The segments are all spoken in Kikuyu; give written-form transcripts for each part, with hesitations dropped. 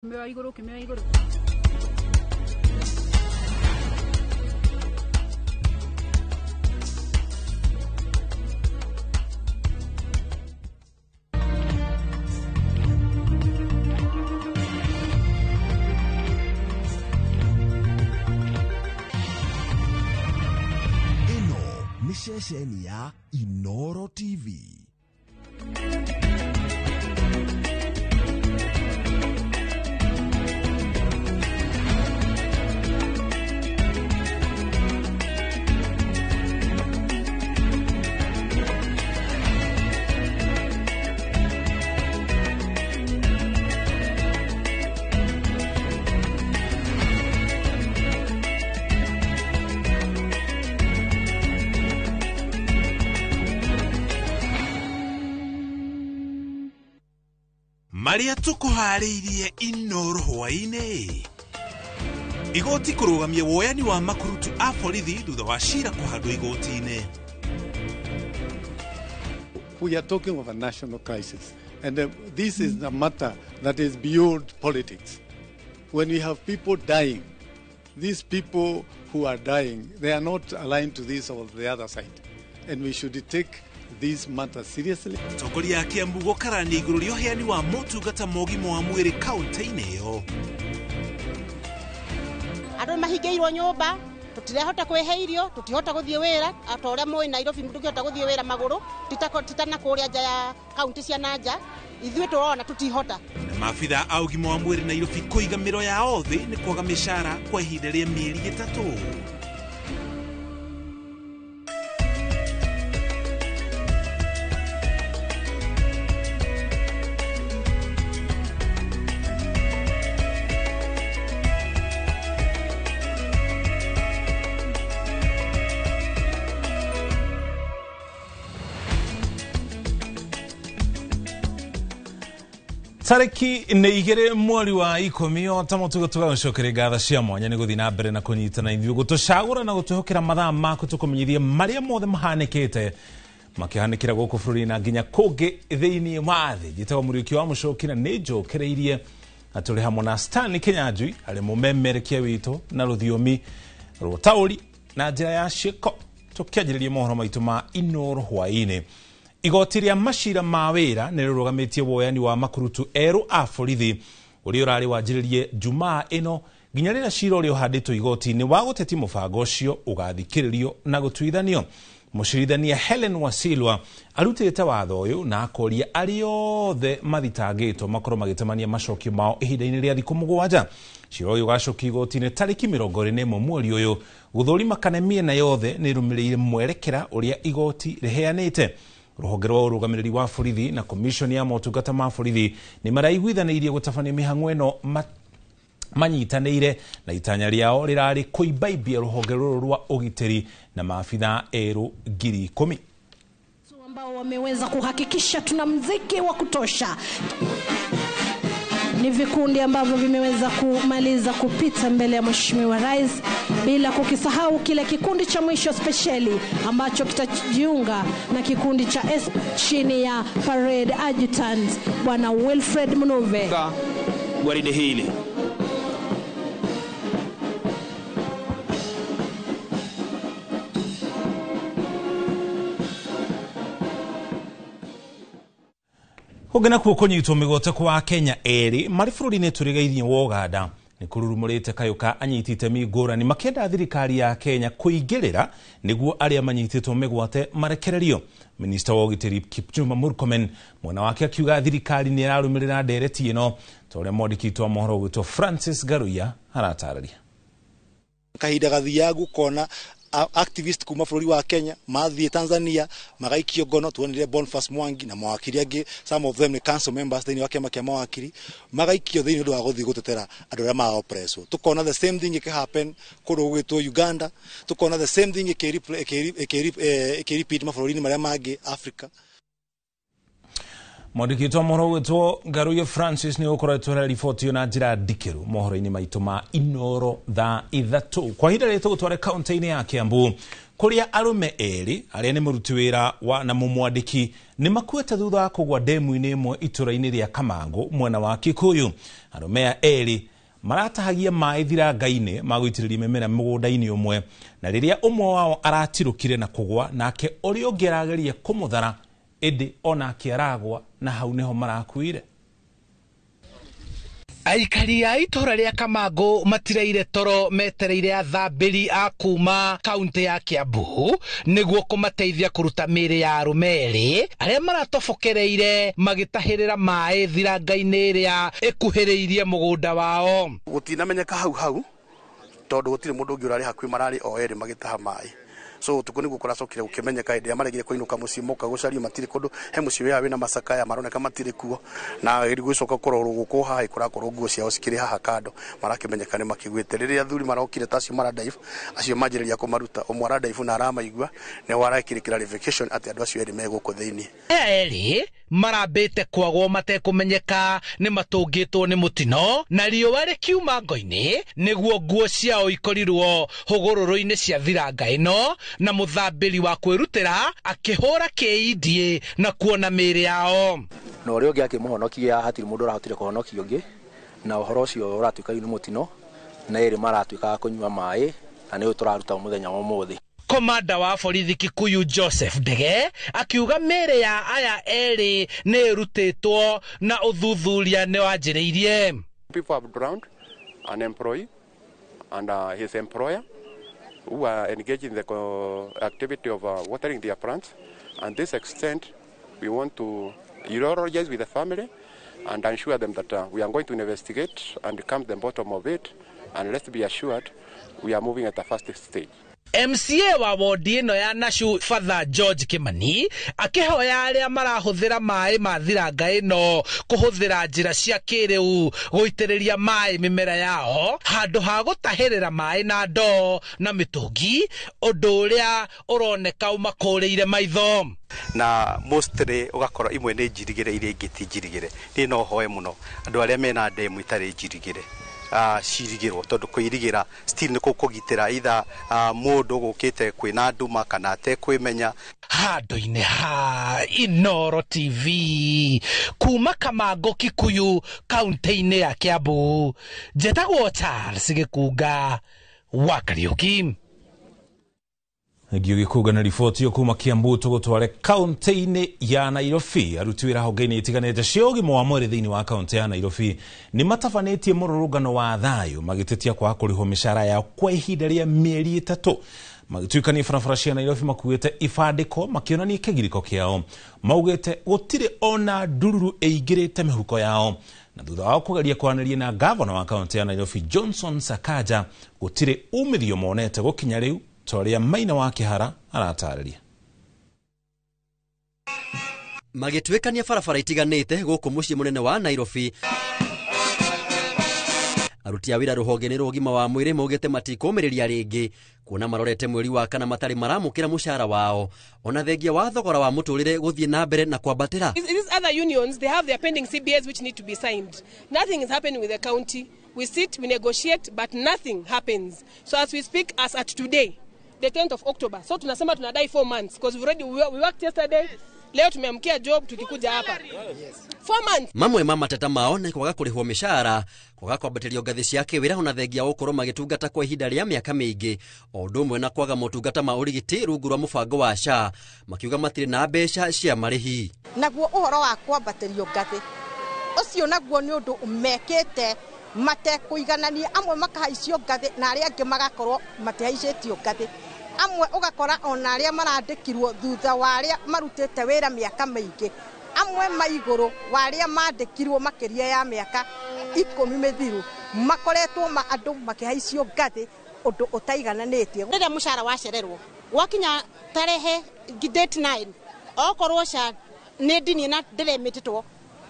Ũkĩmĩoya igũrũ, ũkĩmĩoya igũrũ. Ĩno nĩ ceceni ya Inoro TV. Marĩa tũkũharĩirie Inoro hwaĩ-inĩ. Igoti kũrũgamia woyani wa makurutu a borithi thutha wa cira kũhandwo igoti-inĩ. We are talking of a national crisis, and this is a matter that is beyond politics. When we have people dying, these people who are dying, they are not aligned to this or the other side, and we should take this matter seriously. Atongoria a Kiambu gũkarania igũrũ rĩa ũheani wa motungata ma ũgima wa mwĩrĩ kaũntĩ-inĩ ĩyo. Andũ mahingĩirwo nyũmba, tũtirahota kwĩhe irio, tũtihota gũthiĩ wĩra, ta ũrĩa mũĩ Nairobi ndũngĩhota gũthiĩ wĩra magũrũ, titana kũrĩa nja ya kaũntĩ cia na nja, ithuĩ tũrona tũtihota. Na maabitha a ũgima wa mwĩrĩ Nairobi kũiga mĩro yao thĩ nĩ kwaga mĩcara kwa ihinda rĩa mĩeri 3. Tariki nĩ 2 mweri wa 10 o ta mũtugo tũgagũcokeria ngatho cia mwanya nĩ gũthiĩ na mbere na kũnyitana ithuĩ gũtũcagũra na gũtwĩhokera mathaa maku tũkũmenyithie marĩa mothe mahanĩkĩte makĩhanĩkĩra gũkũ bũrũri na nginya kũngĩ thĩinĩ wa thĩ. Njĩtagwo Mũriũki wa Mũcoki na nĩ njokereirie na tũrĩ hamwe na Stanley Kinyanjui arĩ mũmemerekia witũ na rũthiomi rwa ũtaũri na njĩra ya ciĩko tũkĩanjĩrĩria mohoro maitũ ma Inoro hwaĩ-inĩ. Igoti rĩa macira ma wĩra nĩ rĩrũgamĩtie woyani wa makurutu erũ a borithi ũrĩa ũrarĩ wanjĩrĩrie Jumaa ĩno nginya rĩrĩa cira ũrĩa ũhandĩtwo igoti-inĩ wa gũtetia mũbango ũcio ũgathikĩrĩrio na gũtuithanio. Mũcirithania Helen Wasilwa arutĩte watho ũyũ na akoria arĩa othe mathitangĩtwo makorwo magĩtemania macokio mao ihinda-inĩ rĩa thikũ 7. Cira ũyũ ũgacokio igoti-inĩ tarĩki 21 mweri ũyũ gũthũrima kana mĩena yothe nĩ ĩrũmĩrĩire mwerekera ũrĩa igoti rĩheanĩte. Rũhonge rwa ũrũgamĩrĩri wa borithi na komishoni ya motungata ma borithi nĩ maraiguithanĩirie gũtabania mĩhang'o ĩno manyitanĩire na itanya rĩao rĩrarĩ kũimbaimbia rũhonge rũrũ rwa ũgitĩri na maabitha erũ 10,000 ambao wameweza kuhakikisha tuna mziki wa kutosha. Ni vikundi ambavyo vimeweza kumaliza kupita mbele ya Mheshimiwa Rais, bila kukisahau kile kikundi cha mwisho speciali ambacho kitajiunga na kikundi cha S chini ya Parade Adjutant Bwana Wilfred Mnuve. Gwaride hili Kũngĩ nakuo kũnyitwo mĩgwate kwa Kenya erĩ marĩ bũrũri-inĩ tũrigainie wa Ũganda nĩ kũrurumũrĩte kayũ ka anyiti itemi ngũrani makĩenda thirikari ya Kenya kũingĩrĩra nĩguo arĩa manyitĩtwo mĩgwate marekererio. Minista wa ũgitĩri Kipchumba Murkomen mwena wake akiuga thirikari nĩ ĩrarũmĩrĩra ndereti ĩno ta ũrĩa mwandĩki witũ wa mohoro ũgwĩtwo Francis Garuya aratarĩria. Kahinda gathiagu kona activist kuma bũrũri wa Kenya mathiĩ Tanzania magaikio ngono. Tuonire Boniface Mwangi na mawakiri angĩ, some of them ni council members thĩinĩ wa kĩama kĩa mawakiri, magaikio thĩinĩ ũndũ wa gũthiĩ gũtetera andũ arĩa mara-oppresswo. Tukona the same thing ĩkĩ happen kũndũ gũgwĩtwo Uganda, tukona the same thing ĩkĩ repeat mabũrũri-inĩ marĩa mangĩ Africa. Mwandĩki witũ wa mohoro ũgwĩtwo Ngaruiya Francis nĩ ũkoretwo ũrehe riboti ĩyo na njĩra ndikĩru mohoro-inĩ maitũ ma Inoro thaa 3. Kwa ihinda rĩrĩ tũgũtware kaũntĩ-inĩ ya Kiambu Kũrĩa arũme erĩ arĩa nĩ mũruti wĩra wa na mũmwandĩki nĩ makuĩte thutha wa kũgwa ndemu-inĩ ĩmwe itũra-inĩ rĩa Kamangũ mwena wa Kikuyu. Arũme aya erĩ maratahagia maĩ thiranga-inĩ ma gũitĩrĩria mĩmera mũgũnda-inĩ ũmwe, na rĩrĩa ũmwe wao aratirũkire na kũgwa, nake ũrĩa ũngĩ arageria kũmũthara ĩndĩ onake aragwa, na hau nĩho marakuire. Aikari a itũra rĩa Kamangũ matireire toro metereire athambĩri a kuma kaunti ya Kiambu nĩguo kũmateithia kũruta mĩĩrĩ ya arũme erĩ arĩa maratobokereire magĩtahĩrĩra maĩ thiranga-inĩ ĩrĩa ĩkuhĩrĩirie mũgũnda wao. Gũtinamenyeka hau hau tondũ gũtirĩ mũndũ ũngĩ ũrarĩ hakuhĩ, mararĩ o erĩ magĩtaha maĩ. So utuku niguo kuracokire gukimenyeka hindi maregire kuinuka mucii moka gucario matiri kundu he mucii wea wina macakaya maroneka matiri kuo na gucoka kurorwo guku haha kurakorwo nguo ciao cikiri haha kando marakimenyeka ni makiguite. Riria athuri marokire ta acio maradaifu acio manjiriria kumaruta umwe aradaifu na aramaigua ni warekire clarification ati andu acio eri me guku thiini. Aya eri marambite kwagwo matekumenyeka ni matungitwo ni mutino na riũa rĩkiuma ngo-inĩ nĩguo nguo ciao ikorirwo hũgũrũrũ-inĩ cia thiranga ĩno, na mũthambĩri wa kwĩrutĩra akĩhũra KEDA na kuona mĩĩrĩ yao. Na ũrĩa ũngĩ akĩmũhonokia hatirĩ mũndũ ũrahotire kũhonokia ũngĩ, na ũhoro ũcio ũratuĩka nĩ mũtino na erĩ maratuĩka kũnyua maĩ na nĩũ tũraruta mũthenya wa ũmũthĩ. Komanda wa borithi Kikuyu Joseph Ndege akiuga mĩĩrĩ ya aya erĩ nĩ ĩrutĩtwo na ũthuthuria nĩ wanjĩrĩirie. People have drowned an employee and his employer who are engaged in the activity of watering their plants, and this extent we want to eulogize with the family and ensure them that we are going to investigate and come to the bottom of it, and let's be assured we are moving at a fast stage. MCA wa wodi ĩno ya Nashu Father George Kimani akĩhoya arĩa marahũthĩra maĩ ma thiranga ĩno kũhũthĩra njĩra cia kĩrĩu gũitĩrĩria maĩ mĩmera yao handũ ha gũtahĩrĩra maĩ na ndoo na mĩtũngi, ũndũ ũrĩa ũroneka ũmakũrĩire maitho. Na mostly ũgakora imwe nĩ njirigĩre iria ingĩ ti njirigĩre. Niĩ no hoe mũno andũ arĩa mena ndemu itarĩ njirigĩre cirigirwo tondu kuirigira still ni kukugitira either mundu gukite kwina nduma kana atekwimenya. Handũ-inĩ ha Inooro TV kuma Kamangũ Kikuyu kaunti-inĩ ya Kiambu, njetagwo Charles Gĩkunga wa Kariũki. Ngio Gĩkunga na riboti yo kuma Kiambu tũgũtware kaunti-inĩ ya Nairobi. Aruti wĩra honge-inĩ itiganĩte cia ũgima wa mwĩrĩ thĩinĩ wa kaunti ya Nairobi nĩ matabanĩtie mũrũrũngano wa thayũ magĩtetia kwaga kũrĩhwo mĩcara yao kwa ihinda rĩa mĩeri 3. Magĩtuĩkania barabara cia Nairobi makuĩte ibandĩko makĩonania kĩgirĩko kĩao, maugĩte gũtirĩ ona ndururu ĩingĩrĩte mĩhuko yao, na thutha wao kũgeria kwaranĩria na gavana wa kaunti ya Nairobi Johnson Sakaja gũtirĩ umithio monete gũkinya rĩu, Toria Maina wa Kihara aratarĩria. Magĩtuĩkania barabara itiganĩte gũkũ mũciĩ mũnene wa Nairobi, aruti a wĩra rũhonge-inĩ rwa ũgima wa mwĩrĩ maugĩte matikũmĩrĩria rĩngĩ kuona marorete mweri wa kana matarĩ maramũkĩra mũcara wao, ona thengia wa thogora wa mũtũrĩre gũthiĩ na mbere na kwambatĩra. These other unions, they have their pending CBAs which need to be signed. Nothing is happening with the county. We sit, we negotiate, but nothing happens. So as we speak, as at today, the 10th of October. So tunasema tunadai 4 months because we already we worked yesterday. Leo tumeamkia job tukikuja hapa. 4 months. Mamwe ma mateta mao nĩ kwaga kũrĩhwo mĩcara, kwaga kwambatĩrio ngathĩ cia kĩwĩra ona thengia wa gũkorwo magĩtungata kwa ihinda rĩa mĩaka mĩingĩ, o ũndũ ũmwe na kwaga motungata ma ũrigiti rungu rwa mũbango wa SHA, makiuga matirĩ na mbeca cia marĩhi. Naguo ũhoro wa kwambatĩrio ngathĩ ũcio naguo nĩ ũndũ mekĩte matekũiganania, amwe makahaicio ngathĩ na arĩa angĩ magakorwo matihaicĩtio ngathĩ, amwe ũgakora ona arĩa marandĩkirwo thutha wa arĩa marutĩte wĩra mĩaka mĩingĩ, amwe maigũrũ wa arĩa mandĩkirwo makĩria ya mĩaka 10 mĩthiru makoretwo ma andũ makĩhaicio ngathĩ ũndũ ũtaigananĩtie. Rĩrĩa mũcara wacererwo gwakinya tarehe date 9 okorwo SHA nĩ ndinie na ndĩremĩtĩtwo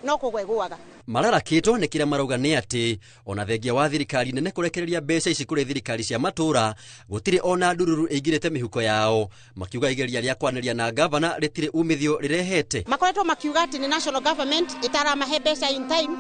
no kũgwa ĩgũaga. Mararakĩtwo nĩ kĩrĩa marauga nĩ atĩ ona thengia wa thirikari nene kũrekereria mbeca ici kũrĩ thirikari cia matũra gũtirĩ ona ndururu ĩingĩrĩte mĩhuko yao, makiuga igeria rĩa kwanĩria na gavana rĩtirĩ umithio rĩrehete. Makoretwo makiuga atĩ nĩ national government ĩtaramahe mbeca in time,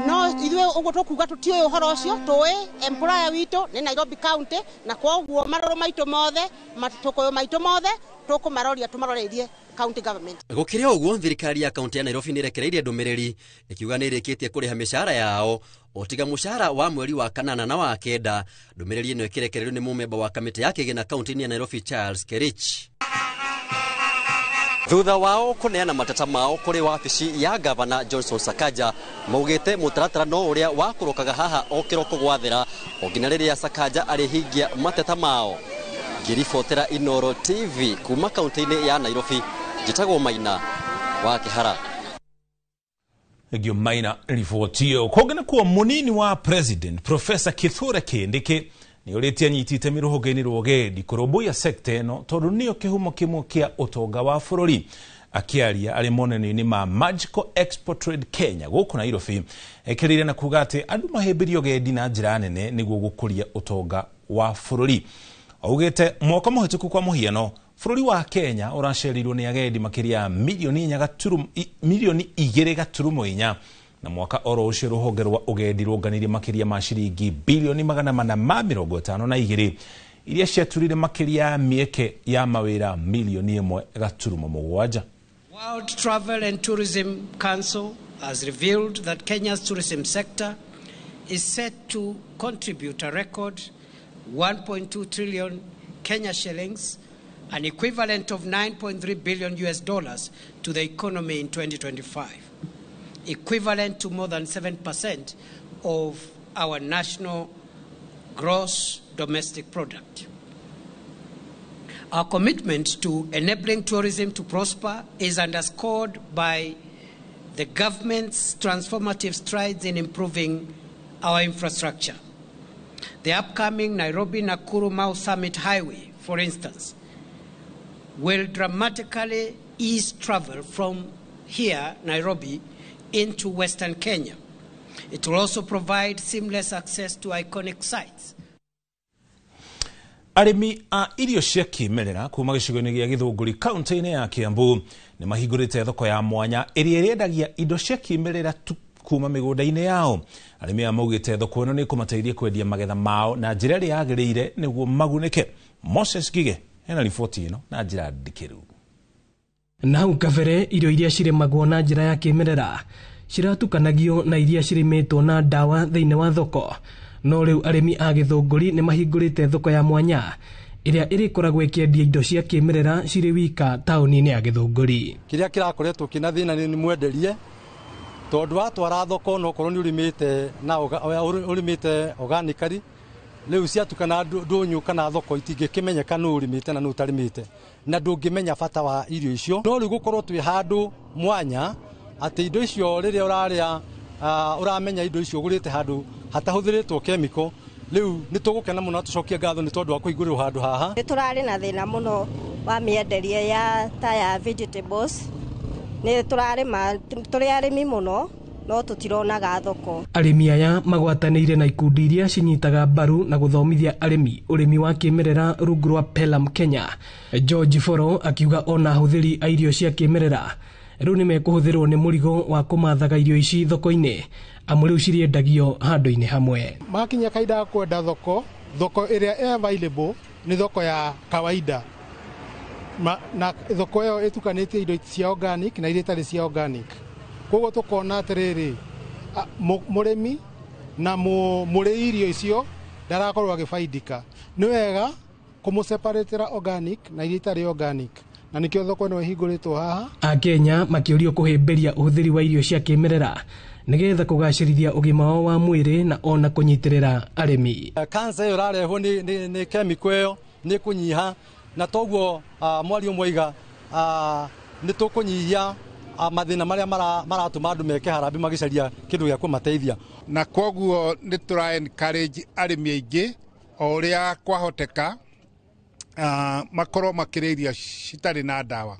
No ithuĩ ũguo tũkuga tũtiũĩ ũhoro ũcio, tũĩ employer witũ nĩ Nairobi County, na kwoguo marũrũ maitũ mothe, matũkũyũ maitũ mothe tũkũmaroria tũmaroreirie county government. Gũkĩrĩ ũguo, thirikari ya kaunti ya Nairobi nĩrekereirie ndũmĩrĩri ĩkiuga nĩ ĩrĩkĩtie kũrĩha mĩcara yao o tiga mũcara wa mweri wa kanana na wa kenda. Ndũmĩrĩri ĩno ĩkĩrekererio nĩ mũmemba wa kamĩtĩ ya kĩgĩna kaunti-inĩ ya Nairobi Charles Kerich, thutha wao kũneana mateta mao kũrĩ wabici ya gavana Johnson Sakaja. Maugĩte mũtaratara no ũrĩa wa kũrokaga haha o kĩroko gwathera o nginya rĩrĩa Sakaja arĩhingia mateta mao. Ngĩribotera Inoro TV kuma kaunti-inĩ ya Nairobi, njĩtagwo Maina wa Kĩhara. Ngio Maina riboti ĩyo. Kũngĩ nĩkuo mũnini wa president Professor Kithure Kindiki nĩ ũrĩtie anyiti itemi rũhonge-inĩ rwa ũgendi kũrũmbũiya sekta ĩno tondũ nĩyo kĩhumo kĩmwe kĩa ũtonga wa bũrũri. Akĩaria arĩ monanio-inĩ ma Magical Expo Trade Kenya gũkũ Nairobi, ekĩrĩire na kuga atĩ andũ mahĩmbĩrie ũgendi na njĩra nene nĩguo gũkũria ũtonga wa bũrũri. Augĩte mwaka mũhĩtũku kwa mũhiano bũrũri wa Kenya ũracereirwo nĩ agendi makĩria ya milioni 2.4, na mwaka oro ũcio rũhonge rwa ũgendi rũnganirie makĩria ma ciringi bilioni 452 iria ciaturire makĩria ya mĩeke ya mawĩra milioni 1.7. World Travel and Tourism Council has revealed that Kenya's tourism sector is set to contribute a record 1.2 trillion Kenya shillings, an equivalent of 9.3 billion US dollars, to the economy in 2025, equivalent to more than 7% of our national gross domestic product. Our commitment to enabling tourism to prosper is underscored by the government's transformative strides in improving our infrastructure. The upcoming Nairobi Nakuru Mau Summit Highway, for instance, will dramatically ease travel from here, Nairobi, into Western Kenya. It will also provide seamless access to iconic sites. Arĩmi a irio cia kĩmerera kuma gĩcigo-inĩ gĩa Gĩthũngũri kaunti-inĩ ya Kiambu nĩ mahingũrĩte thoko ya mwanya ĩrĩa ĩrendagia indo cia kĩmerera tu kuma mĩgũnda-inĩ yao. Arĩmi aya maugĩte thoko ĩno nĩ ĩkũmateithia kwendia magetha mao na njĩra ĩrĩa yagĩrĩire nĩguo magunĩke. Moses Gige ena riboti ĩno na njĩra ndikĩru. Na hau kabere irio iria cirĩmagwo na njĩra ya kĩmerera ciratukanagio na iria cirĩmĩtwo na ndawa thĩinĩ wa thoko, no rĩu arĩmi a Gĩthũngũri nĩ mahingũrĩte thoko ya mwanya ĩrĩa ĩrĩkoragwo ĩkĩendia indo cia kĩmerera cirĩ wika taũni-inĩ ya Gĩthũngũri. Kĩrĩa kĩrakoretwo kĩna thĩna nĩ mwenderie, tondũ watwara thoko no korwo nĩ ũrĩmĩte na ũrĩmĩte organically, rĩu ciatukana ndũnyũ kana thoko itingĩkĩmenyeka nũ ũrĩmĩte na nũ ũtarĩmĩte, na ndũngĩmenya bata wa irio icio. No rĩu gũkorwo twĩ handũ mwanya atĩ indo icio rĩrĩa ũrarĩa ũramenya indo icio ũgũrĩte handũ hatahũthĩrĩtwo chemical, rĩu nĩ tũgũkena mũno na tũcokie ngatho nĩ tondũ wa kũhingũrĩrwo handũ haha. Nĩ tũrarĩ na thĩna mũno wa mĩenderie ya ta ya vegetables. Nĩ tũrarĩma, tũrĩ arĩmi mũno, no tũtironaga thoko. Arĩmi aya magwatanĩire na ikundi iria cinyitaga mbaru na gũthomithia arĩmi ũrĩmi wa kĩmerera rungu rwa Pelam Kenya. George Foro akiuga ona ahũthĩri a irio cia kĩmerera rĩu nĩ mekũhũthĩrwo nĩ mũrigo wa kũmathaga irio ici thoko-inĩ, amu rĩu cirĩendagio handũ-inĩ hamwe. Makinya kahinda ga kwenda thoko, thoko ĩrĩa ĩ available nĩ thoko ya kawaida. Na thoko ĩyo ĩtukanĩtie indo cia organic na iria itarĩ cia organic. Koguo tũkona atĩrĩrĩ, mũrĩmi na mũrĩi irio icio ndarakorwo agĩbaidika. Nĩ wega kũmũseparatĩra organic na iria itarĩ organic, na nĩkĩo thoko ĩno ĩhingũrĩtwo haha. Akenya makĩũrio kũhĩmbĩria ũhũthĩri wa irio cia kĩmerera nĩgetha kũgacĩrithia ũgima wao wa mwĩrĩ na ona kũnyitĩrĩra arĩmi. Cancer ĩyo ĩrarehwo nĩ chemical ĩyo nĩ kũnyiha, na toguo mwario mwaiga nĩ tũkũnyihia mathĩna marĩa maratũma andũ meke harambĩ magĩcaria kĩndũ gĩa kũmateithia. Na koguo nĩ tũra encourage arĩmi aingĩ o ũrĩa kwahoteka makorwo makĩrĩa irio citarĩ na ndawa,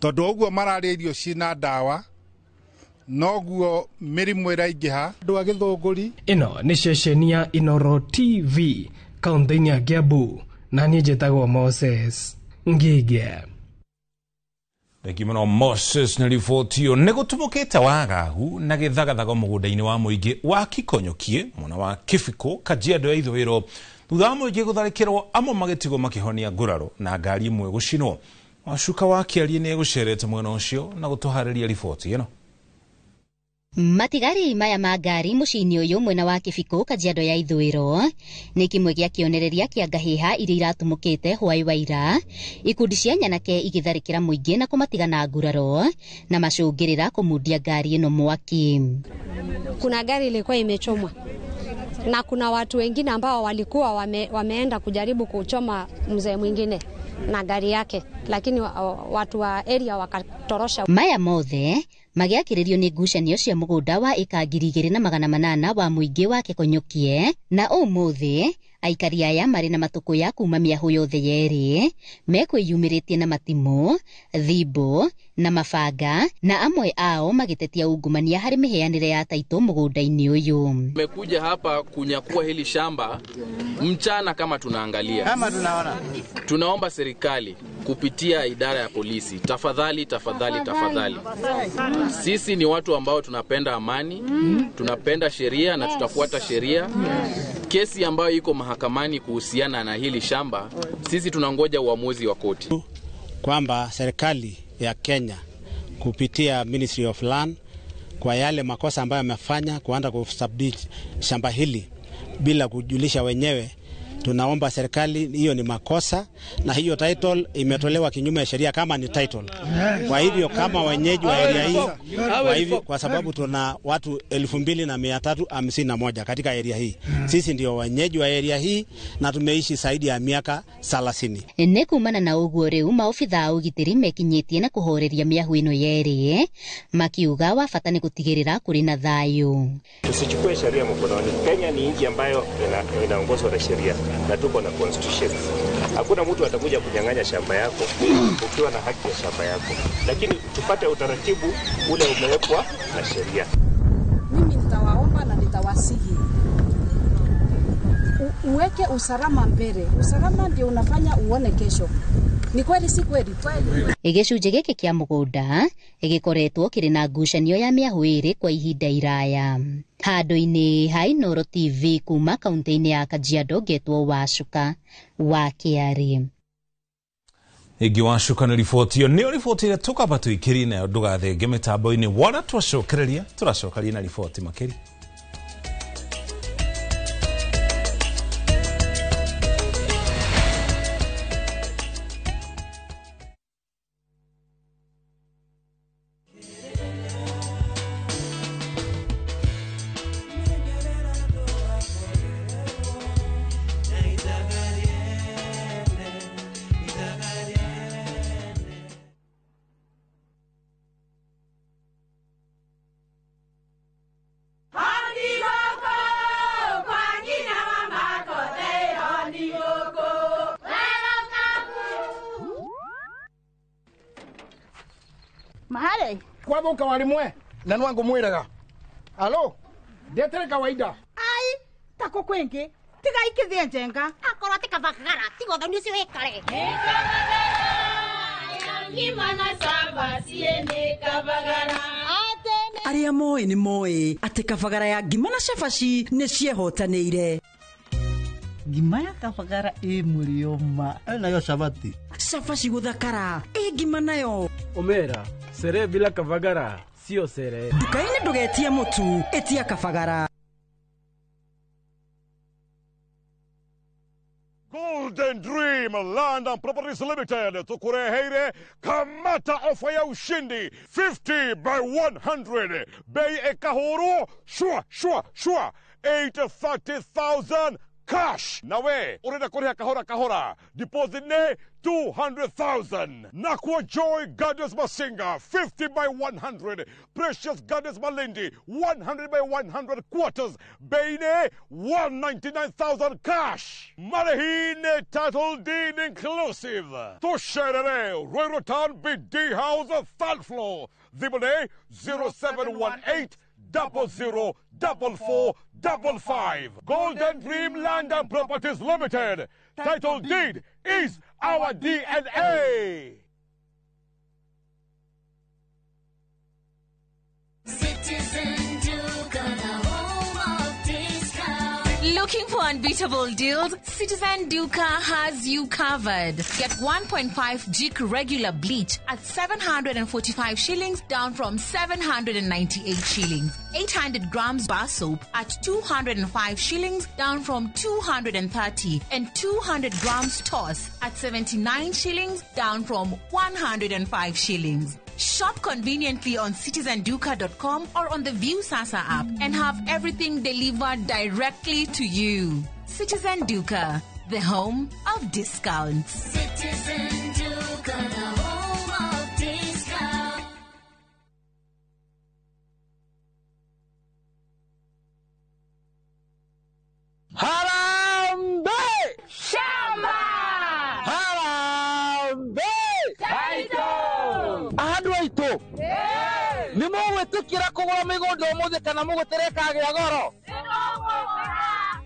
tondũ ũguo mararĩa irio cina ndawa noguo mĩrimũ ĩraingĩha. Andũ a Gĩthũngũri. Ĩno nĩ ceceni ya Inoro TV kaunti-inĩ ya Kiambu, na niĩ njĩtagwo Moses Ngige. Thengi mũno Moses nĩ riboti ĩyo. Nĩ gũtumũkĩte wagagu na gĩthagathago mũgũnda-inĩ wa mũingĩ wa Kikonyokie mwena wa Kĩbiko, Kajiado ya ithũĩro, thutha wa mũingĩ gũtharĩkĩrwo, amwe magĩtigwo makĩhonia nguraro na ngari ĩmwe gũcinwo. Wacuka wa Kĩarie nĩ egũcerete mwena ũcio na gũtũharĩria riboti ĩno. Matigari maya ma ngari mũciĩ-inĩ ũyũ mwena wa Kĩbiko, Kajiado ya ithũĩro, nĩ kĩmwe gĩa kĩonereria kĩa ngahĩha iria iratumũkĩte hwaĩ wa ira, ikundi cia nyanake igĩtharĩkĩra mũingĩ na kũmatiga na nguraro na macũngĩrĩra kũmundia ngari ĩno mwaki. Kuna gari ilikuwa imechomwa na kuna watu wengine ambao walikuwa wameenda kujaribu kuchoma mzee mwingine na gari yake, lakini watu wa area wakatorosha. Maya mothe magĩakĩrĩrio nĩ ngucanio cia mũgũnda wa ĩka 2800 wa mũingĩ wa Kĩkonyokie, na ũmũthĩ aikari aya marĩ na matũkũya kuma mĩahũ yothe yerĩ mekwĩyumĩrĩtie na matimũ, thimbo na mabanga, na amwe ao magĩtetia ungumania harĩ mĩheanĩre ya taitũ mũgũnda-inĩ ũyũ. Tumekuja hapa kunyakua hili shamba mchana kama tunaangalia. Kama tunaona. Tunaomba serikali kupitia idara ya polisi, tafadhali, tafadhali, tafadhali. Sisi ni watu ambao tunapenda amani, tunapenda sheria na tutafuata sheria. Kesi ambayo iko mahakamani kuhusiana na hili shamba, sisi tunangoja uamuzi wa koti. Kwamba serikali ya Kenya kupitia Ministry of Land kwa yale makosa ambayo yamefanya kuanza kusubdit shamba hili bila kujulisha wenyewe, tunaomba serikali, hiyo ni makosa na hiyo title imetolewa kinyume ya sheria kama ni title. Kwa hivyo kama wenyeji wa area hii, kwa hivyo kwa sababu tuna watu 2351 katika area hii, sisi ndio wenyeji wa area hii na tumeishi zaidi ya miaka 30. Nĩ kumana na ũguo rĩu maobitha a ũgitĩri mekinyĩtie na kũhoreria mĩahũ ĩno yerĩ, makiuga wa bata nĩ gũtigĩrĩra kũrĩ na thayũ. Tusichukue sheria mkononi. Kenya ni nchi ambayo inaongozwa na sheria na tuko na constitution. Hakuna mtu atakuja kunyang'anya shamba yako ukiwa na haki ya shamba yako, lakini tupate utaratibu ule umewekwa na sheria. Mimi nitawaomba na nitawasihi uweke usalama mbele. Usalama ndio unafanya uone kesho. Ni kweli si kweli? Gĩcunjĩ gĩkĩ kĩa mũgũnda gĩkoretwo kĩrĩ na ngucanio ya mĩahũ ĩrĩ kwa ihinda iraya. Handũ-inĩ ha Inooro TV kuma kaunti-inĩ ya Kajiado, ngetwo Wacuka wa Kĩarĩ. Ĩngĩ Wacuka nĩ riboti ĩyo, nĩyo riboti ĩrĩa tũkamba tũikĩrie nayo, ndũgathenge mĩtambo-inĩ. Wona twacokereria tũracokaria na riboti makĩria. Kwathuka warimwe na nwangu mwiraga alo ndetere kawaida ai tako kwingi tiga ikithie njenga akorwo ti kabagara tiga uthoni ucio wikare Arĩa moĩ nĩ moĩ atĩ kabagara ya ngima na cabaci nĩ ciehotanĩire. Ngima ya kabagara ĩ mũrĩo ma nayo cabaci. Cabaci gũthakara ĩ ngima nayo. Omera sere bila kabagara sio sere. Nduka-inĩ ndũgetie mũtu, ĩtia kabagara. Golden Dream Land and Properties Limited tukureheire kamata ofa ya ushindi 50 by 100 bei ekahuru shwa shwa shwa 830,000 cash. Nawe urenda kuriha kahora kahora, deposit ne 200,000. Nakwa Joy Gardens Masinga 50 by 100, Precious Gardens Malindi 100 by 100 quarters, bei ne 199,000 cash. Marehine title deed inclusive. Tusherere Ruiru Town BD House third floor. Thimũ 0718 00 44 55. Golden Dream Land and Properties Limited. Title deed is our DNA. Citizen Duka, the home of discount. Looking for unbeatable deals? Citizen Duka has you covered. Get 1.5 Jik regular bleach at 745 shillings, down from 798 shillings. 800 grams bar soap at 205 shillings, down from 230, and 200 grams toss at 79 shillings, down from 105 shillings. Shop conveniently on citizenduka.com or on the Viusasa app and have everything delivered directly to you. Citizen Duka, the home of discounts. Citizen Duka, the home of discount. Harambee! Shamba! Harambee! Taito! Andũ aitũ nĩ mũgwĩtĩkĩra kũgũra mĩgũnda ũmũthĩ kana mũgũtere kagĩa goro?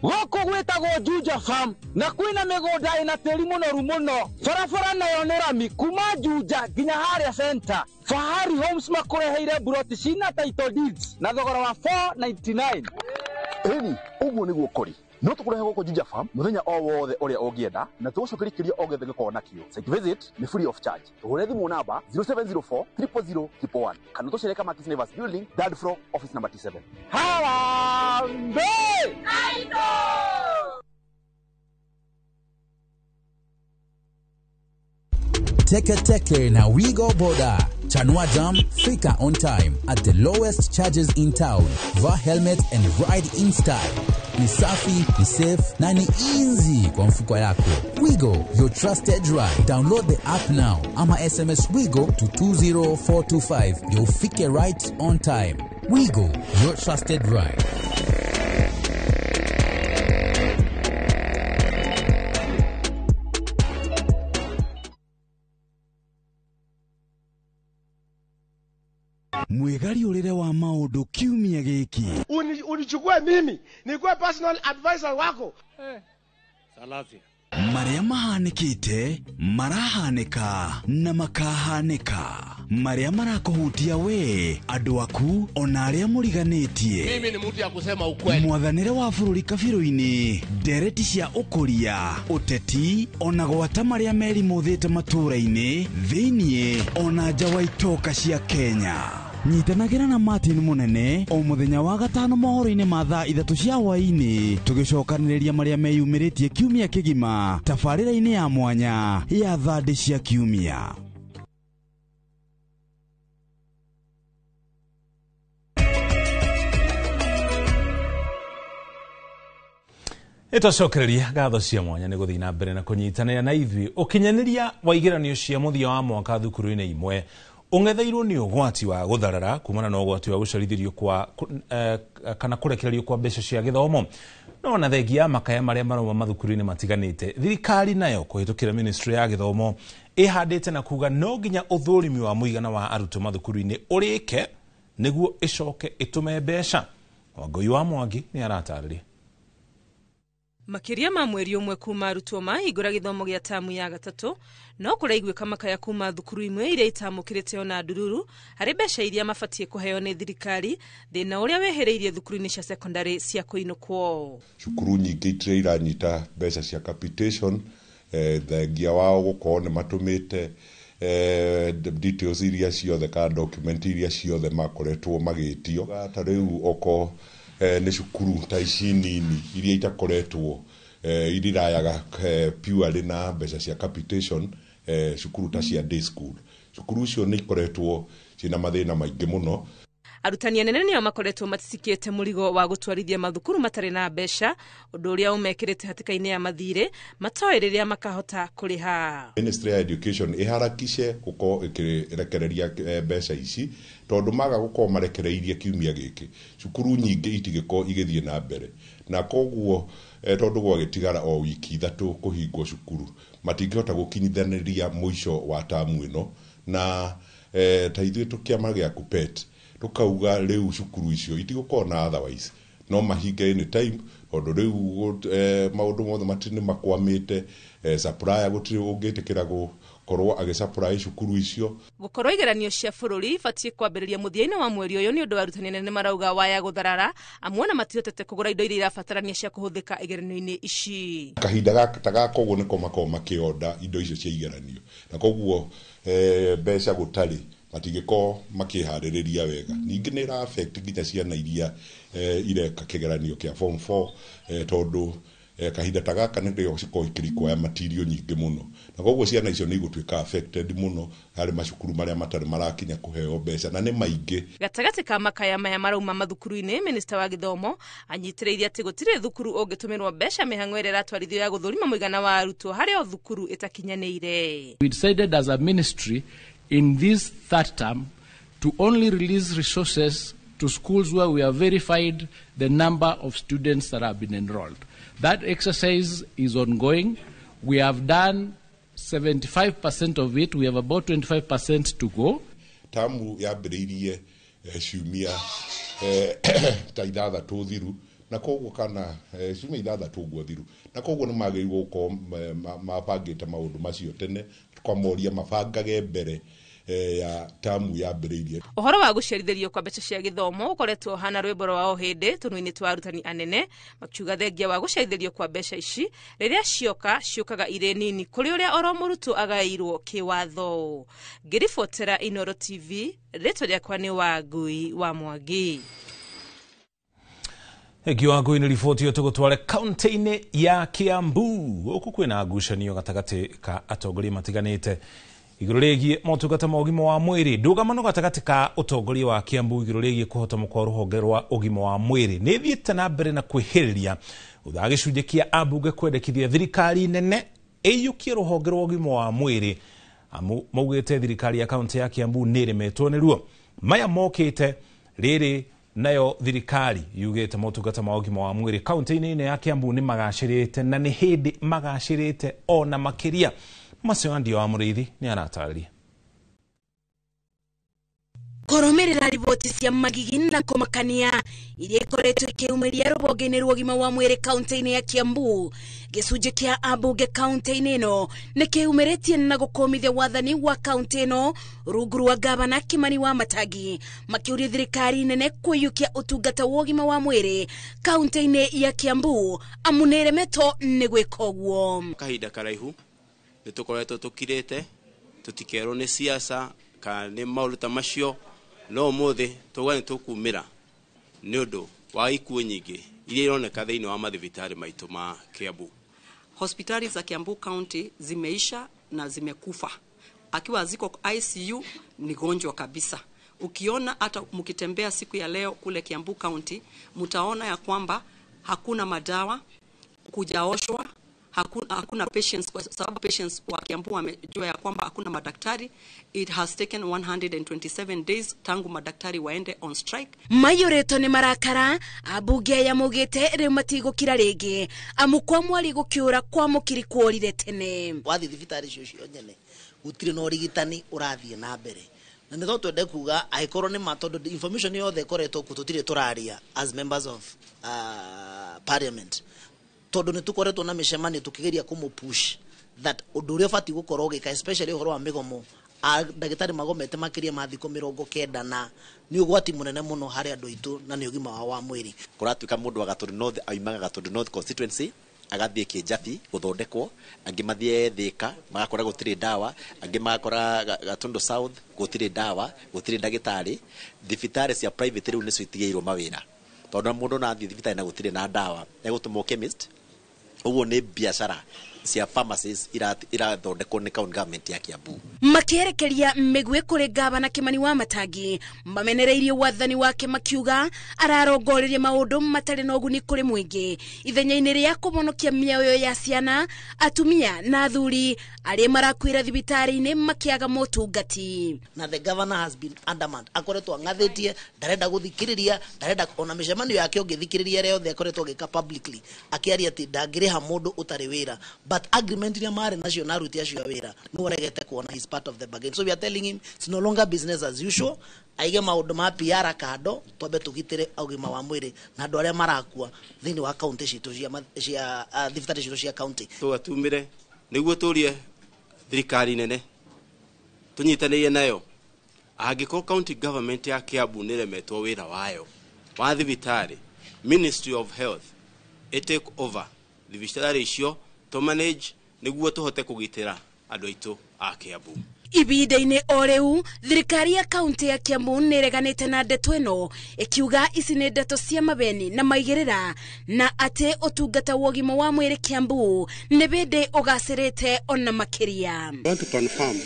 Gũkũ gwĩtagwo Juja Farm na kwĩna mĩgũnda ĩna tĩri mũnoru mũno. Barabara nayo nĩ rami kuma Juja nginya harĩa center. Fahari Homes makũreheire mburoti cina title deeds na thogora wa 499. Ĩni ũguo nĩguo kũrĩ. No tũkũrehe gũkũ Juja Farm mũthenya o wothe ũrĩa ũngĩenda na tũgũcokeria kĩũria o gĩothe gĩkorwo nakĩo. Site visit nĩ free of charge. Tũhũre thimũ namba 0704 000 111 kana tũcere Kamakis Neighbors Building, third floor, office number T7. Harambee! Teke Teke na Wigo Boda. Chanua Jam, fika on time at the lowest charges in town. Vaa helmet and ride in style. Ni safi, ni safe na ni easy kwa mfuko yako. Wigo, your trusted ride. Download the app now ama SMS Wigo to 20425. You'll fike right on time. Wigo, your trusted ride. Mwĩgariũrĩre wa maũndũ kiumia gĩkĩ. Unichukue mimi nikuwe personal advisor wako. Salasia. Marĩa mahanĩkĩte, marahanĩka na makahanĩka. Marĩa marakũhutia we, andũ aku, ona arĩa mũriganĩtie. Mimi ni mtu ya kusema ukweli. Mwathanĩre wa bũrũri kabirũ-inĩ, ndereti cia ũkũria, ũteti, ona gwata marĩa merimũthĩte matũũra-inĩ, thĩiniĩ, ona nja wa itoka cia Kenya. Nyitanagĩra na Martin Munene o mũthenya wa gatano mohoro-inĩ ma thaa 3 cia hwaĩ-inĩ, tũgĩcokanĩrĩria marĩa meyumĩrĩtie kiumia kĩgima tabarĩra-inĩ ya mwanya ya thandĩ cia kiumia. Ĩtwacokereria ngatho cia mwanya nĩ gũthiĩ na mbere na kũnyitanĩra na ithuĩ ũkinyanĩria wa igeranio cia mũthia wa mwaka thukuru-inĩ imwe ũng'etheirwo nĩ ũgwati wa gũtharara kumana na ũgwati wa gũcerithĩrio kwa kana kũrekererio kwa mbeca cia gĩthomo. No na thengia makaya marĩa marauma mathukuru-inĩ matiganĩte, thirikari nayo kũhĩtũkĩra ministry ya gĩthomo ĩhandĩte na kuga no nginya ũthũrimi wa mũigana wa arutwo mathukuru-inĩ ũrĩke nĩguo ĩcoke ĩtũme mbeca. Wangũi wa Mwangi nĩ aratarĩria. Makĩria ma mweri ũmwe kuma arutwo mahingũra gĩthomo gĩa tamu ya gatatũ, no kũraiguĩka makaya kuma thukuru imwe iria itamũkĩrĩte ona ndururu harĩ mbeca iria mabatiĩ kũheo nĩ thirikari, thĩna ũrĩa wehereirie thukuru-inĩ cia secondary cia kũinũkwo. Cukuru nyingĩ itirĩ iranyita mbeca cia capitation, thengia wao gũkorwo nĩ matũmĩte details iria ciothe kana document iria ciothe makoretwo magĩtio. Ta rĩu oko nĩ cukuru ta ici nini iria itakoretwo irirayaga purely na mbeca cia capitation, cukuru ta cia day school. Cukuru icio nĩ ikoretwo ciĩna mathĩna maingĩ mũno. Arutani anene nĩo makoretwo matitikĩte mũrigo wa gũtwarithia mathukuru matarĩ na mbeca, ũndũ ũrĩa ũmekĩrĩte hatĩka-inĩ ya mathirĩ matoĩ rĩrĩa makahota kũrĩha. Ministry ya Education ĩharakishe gũkorwo ĩkĩrekereria mbeca ici tondũ maga gũkorwo marekereirie kiumia gĩkĩ cukuru nyingĩ itigĩkorwo igĩthiĩ na mbere, na koguo tondũ gwagĩtigara o wiki 3 kũhingwo cukuru matingĩhota gũkinyithanĩria mũico wa tamu ĩno, na ta ithuĩ tũkĩama gĩa KUPPET tukauga rĩu cukuru icio itigũkorwo na otherwise no mahinge any time tondũ rĩu maũndũ mothe matirĩ makwamĩte, supplier gũtirĩ ũngĩtĩkĩra gũkorwo agĩsupply cukuru icio. Gũkorwo igeranio cia bũrũri ibatiĩ kwambĩrĩria mũthia-inĩ wa mweri ũyũ nĩ ũndũ wa arutani anene marauga waya gũtharara amwe na matihotete kũgũra indo iria irabatarania cia kũhũthĩka igeranio-inĩ ici. Kahinda ta gaka ũguo nĩko makoragwo makĩonda indo icio cia igeranio, na koguo mbeca gũtarĩ matingĩkorwo makĩharĩrĩria wega. Ningĩ nĩ ĩra affect nginya ciana iria ireka kĩgeranio kĩa form 4, tondũ kahinda ta gaka nĩrĩo cikoragwo ikĩrequire material nyingĩ mũno, na koguo ciana icio nĩ igũtuĩka affected mũno harĩ macukuru marĩa matarĩ marakinya kũheo mbeca, na nĩ maingĩ. Gatagatĩ ka makaya maya marauma mathukuru-inĩ, minista wa gĩthomo anyitĩrĩire atĩ gũtirĩ thukuru ũngĩtũmĩrwo mbeca mĩhang'o ĩrĩa ĩratwarithio ya gũthũrima mũigana wa arutwo harĩ o thukuru ĩtakinyanĩire. We decided as a ministry in this third term to only release resources to schools where we have verified the number of students that have been enrolled. That exercise is ongoing. We have done 75% of it. We have about 25% to go. Tamu yambĩrĩirie ciumia ta 6 thiru, na koguo kana ciumia 6 ũguo thiru, na koguo nĩ magĩrĩirwo gũkorwo mabangĩte maũndũ macio tene, tũkamoria mabangage mbere ya tamu yambĩrĩirie. Ũhoro wa gũcerithĩrio kwa mbeca cia gĩthomo ũkoretwo ũhana rwĩmbo rwa o hĩndĩ tũnua-inĩ twa arutani anene, makiuga thengia wa gũcerithĩrio kwa mbeca ici rĩrĩa cioka ciũkaga irĩ nini kũrĩ ũrĩa oro mũrutwo agaĩirwo kĩwatho. Ngĩribotera Inooro TV, rĩtwa rĩakwa nĩ Wangui wa Mwangi. Thengiũ Wangui nĩ riboti ĩyo. Tũgũtware kaunti-inĩ ya Kiambu gũkũ kwĩna ngucanio gatagatĩ ka atongoria matiganĩte igũrũ rĩgiĩ motungata ma ũgima wa mwĩrĩ. Ndũgamano gatagatĩ ka ũtongoria wa Kiambu igũrũ rĩgiĩ kũhotoma kwa rũhonge rwa ũgima wa mwĩrĩ nĩ ĩthiĩte na mbere na kwĩhĩrĩria thutha wa gĩcunjĩ kĩa ambunge kwendekithia thirikari nene ĩiyũkie rũhonge rwa ũgima wa mwĩrĩ, amu maugĩte thirikari ya kaunti ya Kiambu nĩ ĩremetwo nĩruo. Maya mokĩte rĩrĩ nayo thirikari yugĩte motungata ma ũgima wa mwĩrĩ kaunti-inĩ ya Kiambu nĩ magacĩrĩte na nĩ hĩndĩ magacĩrĩte ona makĩria. Macio Andio wa Mũrĩithi nĩ aratarĩria. Kũrũmĩrĩra riboti cia magigi na kũmakania iria ikoretwo ikĩumĩria rũhonge-inĩ rwa ũgima wa mwĩrĩ kaunti-inĩ ya Kiambu, gĩcunjĩ kĩa ambunge kaunti-inĩ ĩno nĩ kĩumĩrĩtie na gũkũmithia wathani wa kaunti ĩno rungu rwa gavana Kimani wa Matangi, makĩũria thirikari nene kũiyũkia ũtungata wa ũgima wa mwĩrĩ kaunti-inĩ ya Kiambu amu nĩ ĩremetwo nĩ gwĩka ũguo. Kahinda karaihu nĩ tũkoretwo tũkirĩte tũtikerwo nĩ siasa kana nĩ maũndũ ta macio, no ũmũthĩ tauga nĩ tũkumĩra nĩ ũndũ wa ikuũ nyingĩ iria ironeka thĩinĩ wa mathibitarĩ maitũ ma Kiambu. Hospitali za Kiambu County zimeisha na zimekufa. Akiwa ziko ICU ni gonjwa kabisa. Ukiona hata mkitembea siku ya leo kule Kiambu County, mtaona ya kwamba hakuna madawa, kujaoshwa, hakuna patients, kwa sababu patients wa Kiambu wamejua ya kwamba hakuna madaktari. It has taken 127 days tangu madaktari waende on strike. Mayũrĩtwo nĩ marakara ambunge aya maugĩte rĩu matigũkira rĩngĩ amu kwa mwari gũkĩũra kwa mũkiri kworire tene. Wathiĩ thibitarĩ icio cio nyene gũtirĩ na ũrigitani ũrathiĩ na mbere, na nĩ twende kuga angĩkorwo nĩ ma, tondũ information yothe ĩkoretwo kuo tũtirĩ tũraria as members of parliament, tondũ nĩ tũkoretwo na mĩcemanio tũkĩgeria kũmũ-push that ũndũ ũrĩa ũbatiĩ gũkorwo ũgĩka, especially ũhoro wa mĩgomo, ndagĩtarĩ magomete makĩria ma thikũ 90, na nĩ ũgwati mũnene mũno harĩ andũ aitũ na nĩ ũgima wao wa mwĩrĩ. Kũratuĩka mũndũ wa Gatundu North aumaga Gatundu North constituency agathiĩ Kĩnjabi gũthondekwo, angĩ mathiĩ Thĩka magakora gũtirĩ ndawa, angĩ magakora Gatundu South gũtirĩ ndawa, gũtirĩ ndagĩtarĩ. Thibitarĩ cia private rĩu nĩcio itigĩirwo mawĩra, tondũ mũndũ no athiĩ thibitarĩ na gũtirĩ na ndawa egũtũmwo chemist. Ũguo nĩ biacara cia pharmacies irathondekwo nĩ county government ya Kiambu. Makĩerekeria mĩguĩ kũrĩ gavana Kimani wa Matangi mamenereirie wathani wake makiuga ararongoreria maũndũ matarĩ na ũguni kũrĩ mũingĩ ithenya-inĩ rĩa kũhonokia mĩoyo ya ciana, atumia na athuri arĩa marakuĩra thibitarĩ-inĩ makĩaga motungati. Na the governor has been adamant, akoretwo ang'athĩtie, ndarenda gũthikĩrĩria, ndarenda ona mĩcemanio yake ũngĩthikĩrĩria ĩrĩa yothe akoretwo agĩka publicly akĩaria atĩ ndangĩrĩha mũndũ ũtarĩ wĩra, but agreement iria marĩ nacio na aruti acio a wĩra nĩ aregete kuona is part of the bargain. So we are telling him it's no longer business as usual, aige maũndũ ma PR kando, twambe tũgitĩre ũgima wa mwĩrĩ na andũ arĩa marakua thĩinĩ wa kaunti citũ cia thibitarĩ citũ cia kaunti. Tũgatumĩre nĩguo tũrie thirikari nene Tũnyitanĩire nayo. Angĩkorwo county government ya Kiambu nĩremetwo wĩra wayo wa thibitarĩ, Ministry of Health ĩ take over thibitarĩ icio tũ manage nĩguo tũhote kũgitĩra andũ aitũ a Kiambu. Ibinda-inĩ o rĩu thirikari ya kaunti ya Kiambu nĩ ĩreganĩte na ndeto ĩno ĩkiuga ici nĩ ndeto cia mabeni na maigĩrĩra na atĩ ũtungata wa ũgima wa mwĩrĩ Kiambu nĩ bĩndĩ ũgacĩrĩte ona makĩria. I want to confirm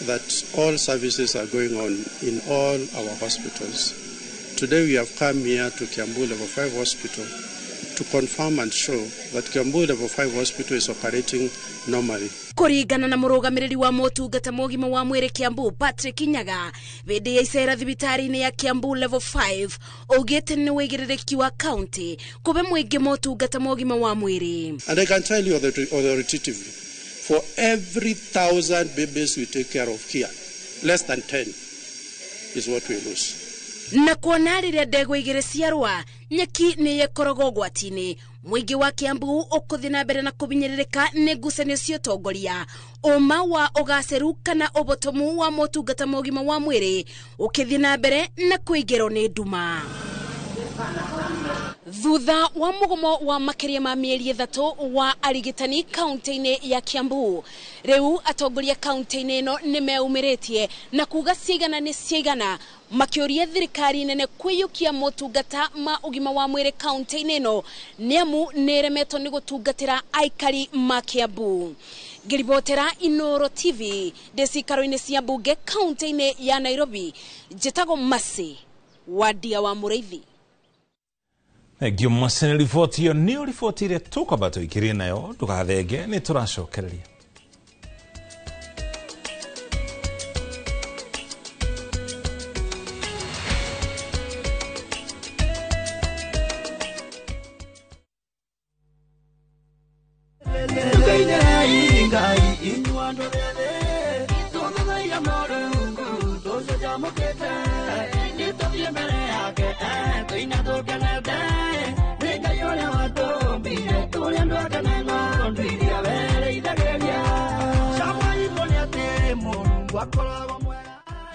that all services are going on in all our hospitals. Today we have come here to Kiambu Level 5 Hospital to confirm and show that Kiambu Level 5 Hospital is operating normally. Kũringana na mũrũgamĩrĩri wa motungata ma ũgima wa mwĩrĩ Kiambu Patrick Nyaga bĩndĩ ya icera thibitarĩ-inĩ ya Kiambu Level 5 augĩte nĩ wĩigĩrĩrĩki wa kaunti kũbe mũingĩ motungata ma ũgima wa mwĩrĩ. And I can tell you authoritatively, for every 1,000 babies we take care of here, less than 10 is what we lose. Na kuona rĩrĩa ndegwa igĩrĩ ciarũa nyeki nĩ ĩkoragwo ũgwati-inĩ mũingĩ wa Kiambu ũkũthiĩ na mbere na kũbinyĩrĩrĩka nĩ ngucanio cia ũtongoria ũma wa ũgacĩru kana ũbotomu wa motungata ma ũgima wa mwĩrĩ ũkĩthiĩ na mbere na kũingĩrwo nĩ nduma. Thutha wa mũgomo wa makĩria ma mĩeri 3 wa arigitani kaunti-inĩ ya Kiambu rĩu atongoria kaunti-inĩ ĩno nĩ meumĩrĩtie na kuga ciigana nĩ ciigana makĩũria thirikari nene kwĩyũkia motungata ma ũgima wa mwĩrĩ kaunti-inĩ ĩno nĩamu nĩĩremetwo nĩ gũtungatĩra aikari ma Kiambu. Ngĩribotera Inooro TV ndĩ cikaro-inĩ cia mbunge kaunti-inĩ ya Nairobi, njĩtagwo Mercy Wandia wa Mũrĩithi. Thengio Mercy nĩ riboti ĩyo nĩyo riboti ĩrĩa tũkwamba tũikĩrie nayo ndũgathenge nĩ tũracokereria.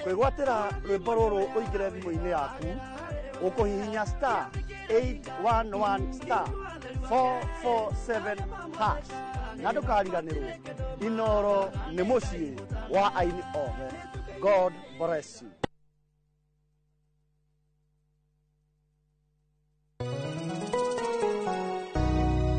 Kwĩgwatĩra rwĩmbo rũrũ ũingĩre thimũ-inĩ yaku ũkũhihinya star 811 star 447 hash na ndũkariganĩrwo Inooro nĩ mũciĩ wa aini othe. God bless you.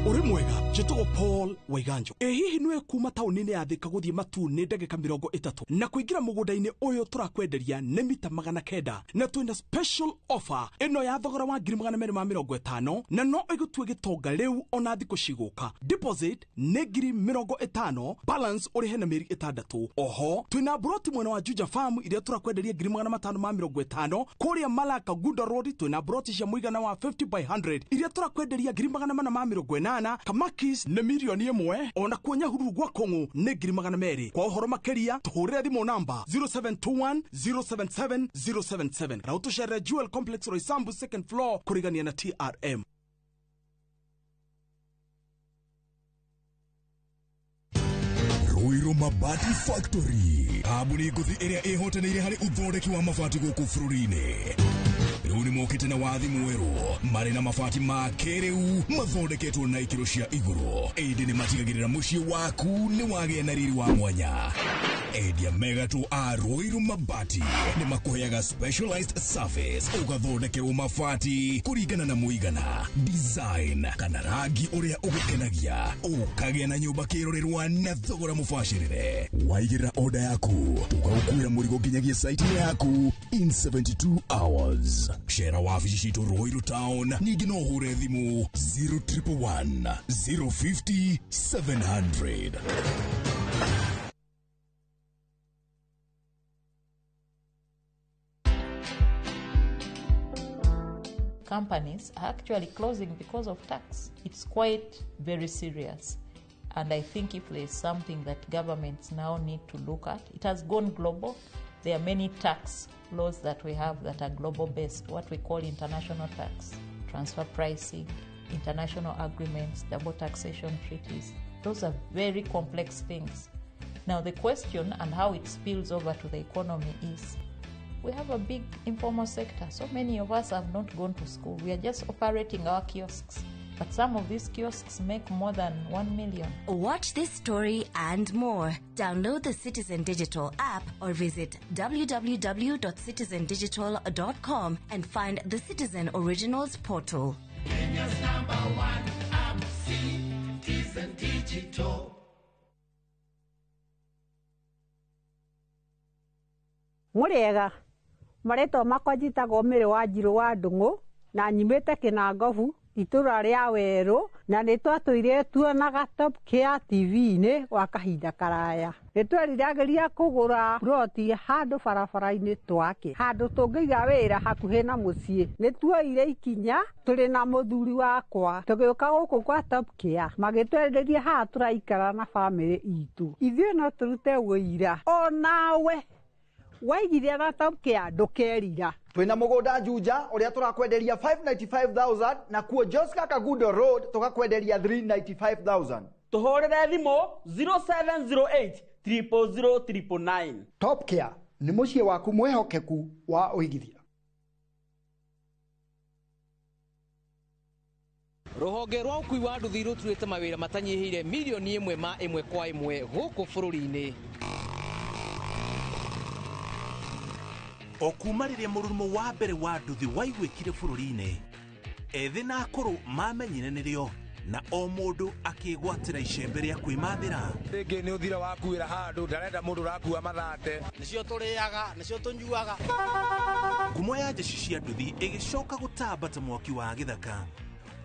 Ũrĩ mwega njĩtagwo Paul Waiganjo. Ĩ hihi nĩwe kuma taũni-inĩ ya Thika gũthiĩ Matuu nĩ ndagĩka 30 na kũingĩra mũgũnda-inĩ ũyũ tũrakwenderia nĩ mita 900 na twĩna special offer ĩno ya thogora wa 250,000 na no ĩgũtue gĩtonga rĩu ona thikũ cigũka. Deposit nĩ 50,000, balance ũrĩhe na mĩeri 6. Oho twĩna broti mwena wa Juja Farm iria tũrakwenderia 550,000 kũrĩa Malaka Gunda Road twĩna broti cia mũigana wa 50 by 100 iria tũrakwenderia 480,000. Kamakis nĩ 1,000,000 ona kuo Nyahururu gwa Kong'u nĩ 200,000. Kwa ũhoro makĩria tũhũrĩre thimũ namba 0721 077 077 na ũtũcerere Jewel Complex Roysambu second floor kũrigania na TRM. Ruiru Mabati Factory kambuni ngũthi ĩrĩa ĩhotanĩire harĩ ũthondeki wa mabati gũkũ bũrũri-inĩ. Rĩu nĩ mokĩte na wathi mwerũ marĩ na mabati ma kĩrĩu mathondeketwo na ikĩro cia igũrũ ĩndĩ nĩ matigagĩrĩra mũciĩ waku nĩ wagĩa na riri wa mwanya. Endia megatũ a Ruiru Mabati nĩ makũheaga specialized service ũgathondekerwo mabati kũringana na mũigana, design kana rangi ũrĩa ũgũkenagia, ũkagĩa na nyũmba kĩrorerwa na thogora mũbacĩrĩre. Waigĩrĩra order yaku tũgagũkuĩra mũrigo nginyagia site yaku in 72 hours. Cera wabici citũ Ruiru Town, ningĩ no ũhũre thimũ 0111 050 700. Companies are actually closing because of tax. It's quite very serious. And I think if there's something that governments now need to look at, it has gone global. There are many tax laws that we have that are global based, what we call international tax, transfer pricing, international agreements, double taxation treaties. Those are very complex things. Now the question and how it spills over to the economy is, we have a big informal sector. So many of us have not gone to school. We are just operating our kiosks. But some of these kiosks make more than 1 million. Watch this story and more. Download the Citizen Digital app or visit www.citizendigital.com and find the Citizen Originals portal. Kenya's number one app, Citizen Digital. Mũrĩega, marĩtwa makwa njĩtagwo Mary Wanjirũ wa Ndung'u na nyumĩte Kĩnangobu itũra rĩa Werũ, na nĩ twatũire tuonaga Top Care TV-inĩ gwa kahinda karaya. Nĩ tweriragĩria kũgũra ploti handũ barabara-inĩ twake, handũ tũngĩiga wĩra hakuhĩ na mũciĩ. Nĩ tuoire ikinya tũrĩ na mũthuri wakwa tũgĩũka gũkũ kwa Top Care, magĩtwenderia haha tũraikara na bamĩrĩ itũ. Ithuĩ no tũrute wũira onawe waigithia na Top Care ndũkerira. Twina mugunda Juja uria turakwenderia 595,000 na kuo Joska Kagudo Road tukakwenderia 395,000. Tuhurire thimu 0708 000 999. Top Care ni muciĩ waku mwihokeku wa uigithia. Rũhonge rwa ũkui wa nduthi rũturĩte mawĩra matanyihĩire milioni ĩmwe ma ĩmwe kwa ĩmwe gũkũ bũrũri-inĩ. O kuma rĩrĩa mũrurumo wa mbere wa nduthi waiguĩkire bũrũri-inĩ, ethĩ na akũrũ mamenyire nĩrĩo na o mũndũ akĩgwatĩra icembe rĩa kwĩmathĩra. Rĩngĩ nĩ ũthira wakuĩra handũ ndarenda mũndũ ũrakua mathate. Nĩcio tũrĩaga, nĩcio tũnyuaga. Ngumo ya njeci cia nduthi ĩgĩcoka gũtamba ta mwaki wa gĩthaka.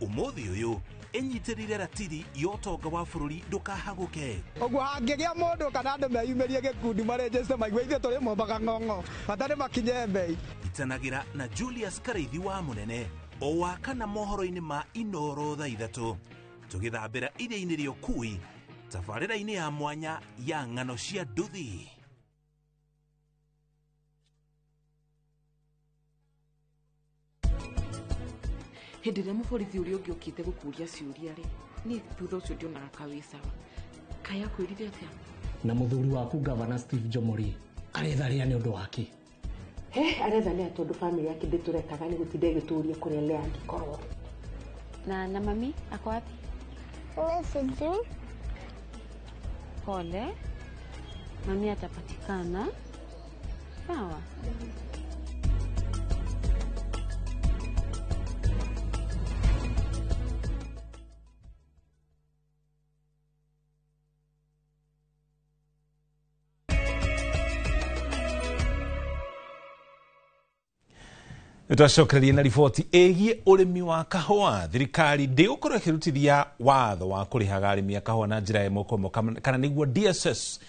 Ũmũthĩ ũyũ ĩnyitĩrĩire ratiri ya ũtonga wa bũrũri ndũkahagũke. Ũguo hangĩgĩa mũndũ kana andũ meyumĩrie gĩkundi marenjeste maigue ithuĩ tũrĩ mombaga ng'ong'o bata nĩ makinye mbei. Itanagĩra na Julius Karaithi wa Mũnene o wa kana mohoro-inĩ ma Inoro thaa 3 tũgĩthambĩra iria-inĩ rĩa ũkui tabarĩra-inĩ ya mwanya ya ng'ano cia nduthi. Hĩndĩ ĩrĩa mũborithi ũrĩa ũngĩ ũkĩte gũkũria ciũria rĩ, niĩ thutha ũcio ndionaga ka wĩ sawa. Kaĩ akwĩrire atĩa? Na mũthuri waku Gavana Steve Njomori aretha rĩa nĩ ũndũ wake? He, aretha nĩa tondũ bamĩrĩ yake ndĩtũrekaga nĩ gũtinda ĩgĩtũria kũrĩa Lea angĩkorwo. Na mami ako wapi? Sijui. Pole, mami atapatikana. Sawa. Twacokereria na riboti ĩgiĩ ũrĩmi wa kahũa. Thirikari ndĩgũkorwo ĩkĩrutithia watho wa kũrĩhaga arĩmi a kahũa na njĩra ya ĩmwe kwa ĩmwe kana nĩguo DSS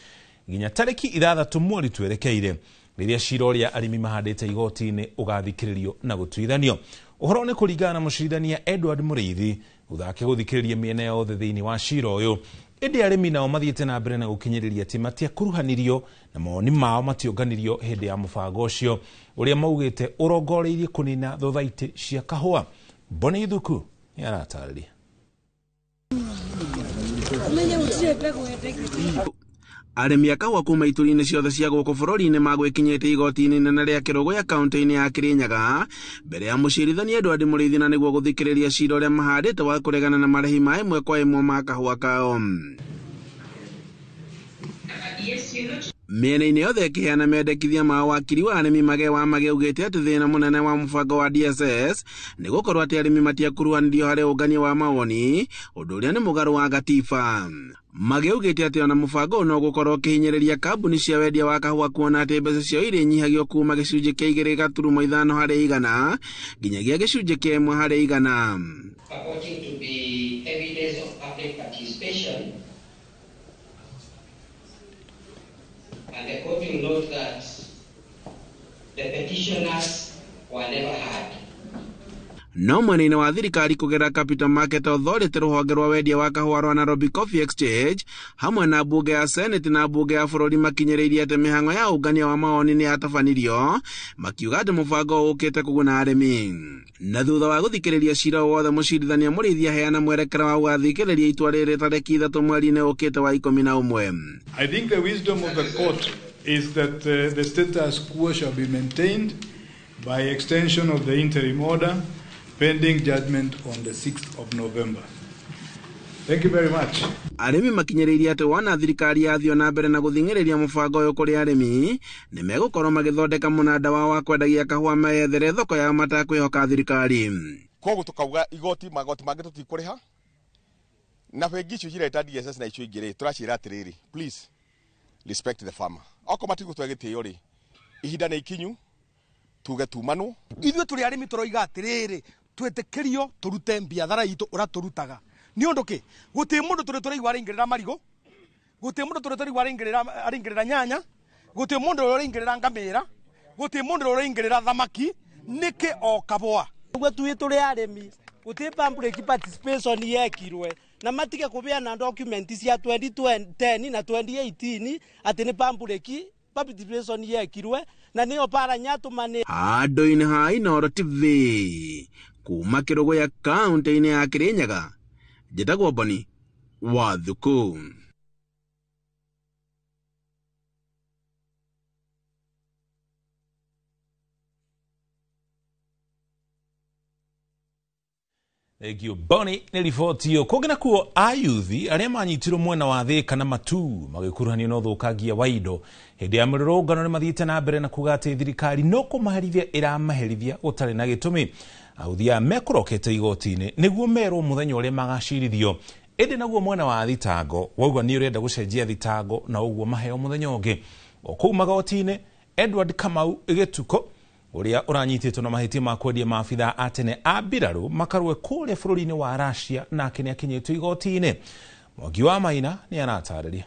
nginya tarĩki 6 mweri twerekeire rĩrĩa cira ũrĩa arĩmi mahandĩte igoti-inĩ ũgathikĩrĩrio na gũtuithanio. Ũhoro nĩ kũringana na mũcirithania Edward Mũrĩithi thutha wake gũthikĩrĩria mĩena yothe thĩinĩ wa cira ũyũ. Ĩndĩ arĩmi nao mathiĩte na mbere na gũkinyĩrĩria atĩ matiakuruhanirio na mawoni mao mationganirio hĩndĩ ya mũbango ũcio ũrĩa maugĩte ũrongoreirie kũnina thothaitĩ cia kahũa. Boni Ithuku nĩ aratarĩria. Arĩmi a kahũa kuma ituri-inĩ ciothe cia gũkũ bũrũri-inĩ magwĩkinyĩte igoti-inĩ inene rĩa Kĩrũgũya kaunti-inĩ ya Kĩrĩnyaga mbere ya mũcirithania Edward Mũrĩithi na nĩguo gũthikĩrĩria cira ũrĩa mahandĩte wa kũregana na marĩhi ma ĩmwe kwa ĩmwe ma kahũa kao. Mĩena-inĩ yothe ĩkĩheana mendekithia ma wakiri wa arĩmi Mage wa Mage augĩte atĩ thĩna mũnene wa mũbango wa DSS nĩ gũkorwo atĩ arĩmi matiakuruhanirio harĩ ũngania wa mawoni, ũndũ ũrĩa nĩ mũgarũ wa gatiba. Mage augĩte atĩ ona mũbango ũyũ no gũkorwo ũkĩhinyĩrĩria kambuni cia wendia wa kahũa kuona atĩ mbeca ciao irĩnyihagio kuma gĩcunjĩ kĩa 2.5 harĩ igana nginyagia gĩcunjĩ kĩa 1 harĩ igana. According to the evidence of public participation, and the court will note that the petitioners were never heard. No mwena-inĩ wa thirikari kũgerera Capital Market Authority, rũhonge rwa wendia wa kahũa rwa Nairobi Coffee Exchange, hamwe na mbunge ya Senate na mbunge ya bũrũri makinyĩrĩirie atĩ mĩhang'o ya ũngania wa mawoni nĩ yatabanirio, makiuga atĩ mũbango ũkĩte kũguna arĩmi. Na thutha wa gũthikĩrĩria cira wothe, mũcirithania Mũrĩithi aheana mwerekera wa gũgathikĩrĩria itua rĩrĩ tarĩki 3 mweri-inĩ ũkĩte wa 11. I think the wisdom of the court is that the status quo shall be maintained by extension of the interim order pending judgment on the 6th of November. Thank you very much. Arĩmi makinyĩrĩirie atĩ wona thirikari yathiĩ na mbere na gũthing'ĩrĩria mũbango ũyũ kũrĩ arĩmi, nĩ megũkorwo magĩthondeka mũnanda wao wa kwendagia kahũa meyethere thoko yao matekwĩhoka thirikari. Koguo tukauga igoti magoti mangĩ tũtikũrĩha, na bengi icio cireta DSS na icio ingĩ rĩ, tũraciĩra atĩrĩrĩ, please respect the farmer. Okorwo matigũtũhe gĩtĩo rĩ, ihinda nĩ ikinyu tuge tumanwo. Ithuĩ tũrĩ arĩmi tũroiga atĩrĩrĩ, twĩtĩkĩrio tũrute biathara itũ ũrĩa tũrutaga. Nĩ ũndũ kĩ? Gũtirĩ mũndũ tũrĩ tũraigua araingĩrĩra marigũ, gũtirĩ mũndũ tũrĩ tũraigua araingĩrĩra nyanya, gũtirĩ mũndũ ũraingĩrĩra ngamĩra, gũtirĩ mũndũ ũraingĩrĩra thamaki, nĩkĩ o kabũa? Ũguo tuĩ tũrĩ arĩmi, gũtirĩ public participation yekirwe, na matige kũbeana document cia 2010 na 2018 atĩ nĩ public participation yekirwe, na nĩyo bara nyatũmane. Handũ-inĩ ha Inooro TV kuma Kĩrũgũya kaũntĩ-inĩ ya Kĩrĩnyaga, njĩtagwo Boni wa Thuku. Thank you Boni nĩ riboti ĩyo. Kũngĩ nakuo, ayuthi arĩa manyitirwo mwena wa Thĩka na Matu magĩkuruhanio na ũthũkangia wa indo hĩndĩ ya mĩrũrũngano nĩ mathiĩte na mbere na kuga atĩ thirikari no kũmaherithia ĩramaherithia gũtarĩ na gĩtũmi. Authi aya mekũrokete igoti-inĩ nĩguo merwo mũthenya ũrĩa magacirithio, ĩndĩ naguo mwena wa thitango wauga nĩ ũrenda gũcenjia thitango na ũguo maheo mũthenya ũngĩ. O kũu magoti-inĩ, Edward Kamau Gĩtuko ũrĩa ũranyitĩtwo na mahĩtia ma kwendia maabithaa a tene a mbirarũ makarũe kũrĩa bũrũri-inĩ wa Russia nake nĩ akinyĩtio igoti-inĩ. Mwangi wa Maina nĩ aratarĩria.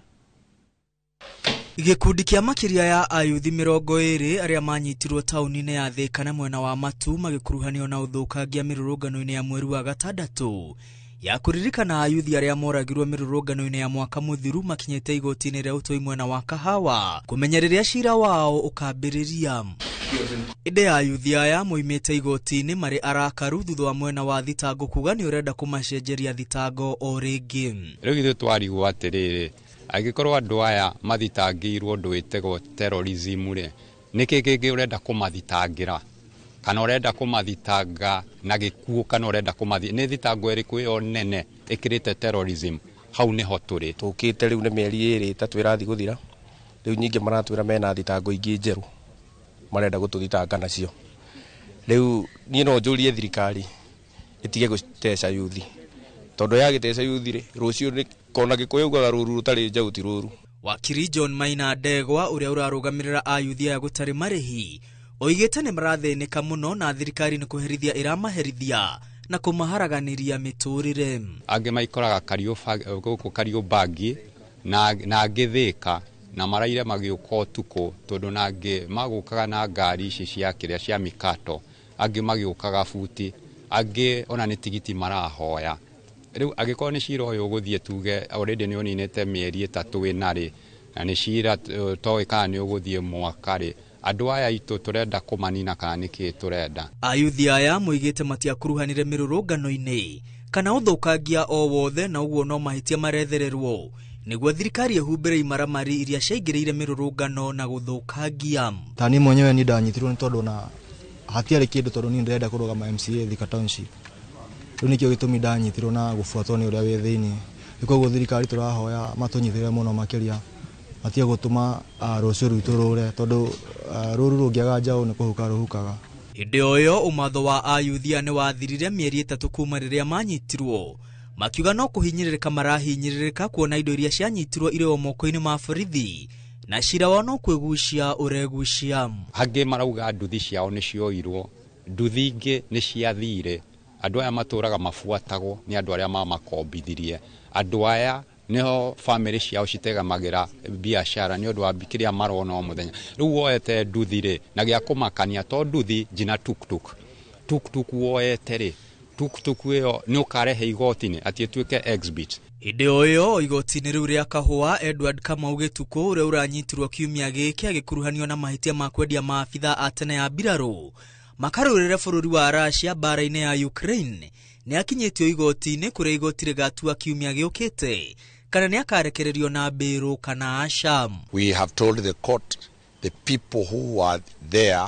Gĩkundi kĩa makĩria ya ayuthi 20 arĩa manyitirwo taũni-inĩ ya Thĩka na mwena wa Matu magĩkuruhanio na ũthũkangia mĩrũrũngano-inĩ ya mweri wa gatandatũ ya kũririkana ayuthi arĩa moragirwo mĩrũrũngano-inĩ ya mwaka mũthiru makinyĩte igoti-inĩ rĩa Ũtoi mwena wa Kahawa kũmenya rĩrĩa cira wao ũkambĩrĩria. Ĩndĩ ayuthi aya moimĩte igoti-inĩ marĩ arakaru thutha wa mwena wa thitango kuga nĩ ũrenda kũmacenjeria thitango o rĩngĩ. Rĩu ithuĩ twarigwo atĩrĩrĩ, angĩkorwo andũ aya mathitangĩirwo ũndũ wĩtagwo terrorism rĩ, nĩkĩ kĩngĩ ũrenda kũmathitangĩra? Kana ũrenda kũmathitanga na gĩkuũ, kana ũrenda nĩ thitango ĩrĩkũ ĩyo nene ĩkĩrĩte terrorism? Hau nĩho tũrĩ. Tũkĩte rĩu nĩ mĩeri 2 3 ĩrathiĩ gũthira, rĩu nyingĩ maratwĩra mena thitango ingĩ njerũ marenda gũtũthitanga nacio. Rĩu niĩ no njũrie thirikari ĩtige gũteca yuthi, tondũ yagĩteca yuthi rĩ, rũciũ nĩ kona Gĩkũyũ ugaga rũru rũtarĩ njaũ ti rũru. Wakiri John Maina Ndegwa ũrĩa ũrarũgamĩrĩra ayuthi aya gũtarĩ marĩhi oigĩte nĩ marathĩnĩka mũno na thirikari nĩ kũherithia ĩramaherithia na kũmaharaganĩria mĩtũrĩre. Angĩ maikoraga gũkũ Kariũbangi na angĩ Thĩka, na maraire magĩũka ũtukũ tondũ na angĩ magũkaga na ngari ici cia kĩrĩa cia mikato, angĩ magĩũkaga buti, angĩ ona nĩ tigiti marahoya. Rĩu angĩkorwo nĩ cira ũyũ ũgũthiĩ tuge already nĩ ũninĩte mĩeri 3 ĩna rĩ, na nĩ cira toĩ kana nĩ ũgũthiĩ mwaka rĩ, andũ aya aitũ tũrenda kũmanina kana nĩkĩ tũrenda? Ayuthi aya moigĩte matiakuruhanire mĩrũrũngano-inĩ kana ũthũkangia o wothe, na ũguo no mahĩtia marethererwo nĩguo thirikari ĩhumbĩre imaramari iria ciaingĩrĩire mĩrũrũngano na gũthũkangia. Ta niĩ mwenyewe nĩ ndanyitirwo nĩ tondũ na hatiarĩ kĩndũ, tondũ niĩ ndĩrenda kũrũgama MCA Thika Township. Rĩu nĩkĩo gĩtũmi ndanyitirwo na gũbuatwo nĩ ũrĩa wĩ thĩinĩ. Koguo thirikari tũrahoya matũnyitĩrĩre mũno makĩria, matige gũtũma rũciũ rwitũ rũre, tondũ rũru rũngĩaga njaũ nĩ kũhuka rũhukaga. Hĩndĩ o ĩyo ũmatho wa ayuthi aya nĩ wathirire mĩeri 3 kuma rĩrĩa manyitirwo, makiuga no kũhinyĩrĩrĩka marahinyĩrĩrĩka kuona indo iria cianyitirwo irĩ o moko-inĩ ma borithi na cira wao no kwĩgucia ũregucia. Angĩ marauga nduthi ciao nĩ cioirwo, nduthi ingĩ nĩ ciathire. Andũ aya matũraga mabuatagwo nĩ andũ arĩa mamakombithirie. Andũ aya niho family ciao citegamagĩra biacara nĩ ũndũ wa kĩrĩa marona o mũthenya. Rĩu woete nduthi rĩ, na gĩa kũmakania to nduthi njina tuktuk. Tuktuk woete rĩ, tuktuk ĩyo nĩ ũkarehe igoti-inĩ atĩ ĩtuĩke exhibit. Hĩndĩ o ĩyo igoti-inĩ rĩu rĩa Kahũa, Edward Kamau Gĩtukũ ũrĩa ũranyitirwo kiumia gĩkĩ agĩkuruhanio na mahĩtia ma kwendia maabitha a tene ya mbirarũ makarũĩrĩre bũrũri wa Russia mbara-inĩ ya Ukraine nĩ akinyĩtio igoti-inĩ kũrĩa igoti rĩgatua kiumia gĩũkĩte kana nĩ akarekererio na mbĩrũ kana aca. We have told the court the people who were there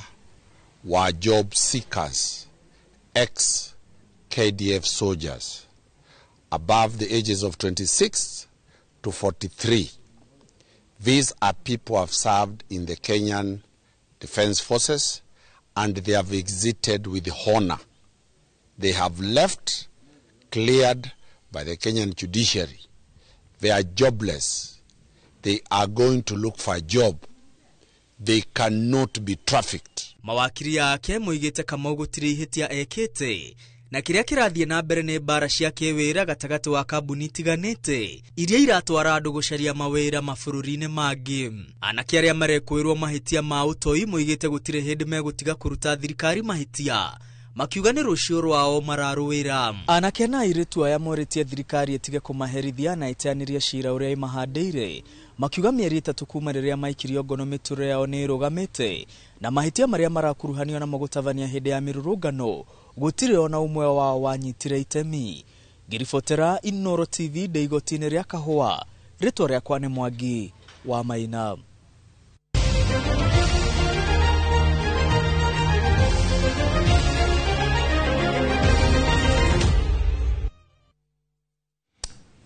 were job seekers, ex-KDF soldiers, above the ages of 26 to 43. These are people who have served in the Kenyan Defense Forces and they have exited with honor. They have left cleared by the Kenyan judiciary. They are jobless. They are going to look for a job. They cannot be trafficked. Mawakiri ake moigĩte Kamau gũtirĩ ihĩtia ekĩte na kĩrĩa kĩrathiĩ na mbere nĩ mbara cia kĩwĩra gatagatĩ wa kambuni itiganĩte iria iratwara andũ gũcaria mawĩra mabũrũri-inĩ mangĩ. Anake arĩa marekũĩrwo mahĩtia ma ũtoi moigĩte gũtirĩ hĩndĩ megũtiga kũruta thirikari mahĩtia, makiuga nĩ rũciũ rwao mararũĩra. Anake na airĩtu aya morĩtie thirikari ĩtige kũmaherithia na ĩteanĩrie cira ũrĩa ĩmahandĩire, makiuga mĩeri 3 kuma rĩrĩa maikirio ngono mĩtũrĩre yao nĩ ĩrũgamĩte na mahĩtia marĩa marakuruhanio namo gũtabania hĩndĩ ya mĩrũrũngano gũtirĩ ona ũmwe wao wanyitire itemi. Ngĩribotera Inooro TV ndĩ igoti-inĩ rĩa Kahũa, rĩtwa rĩakwa nĩ Mwangi wa Maina.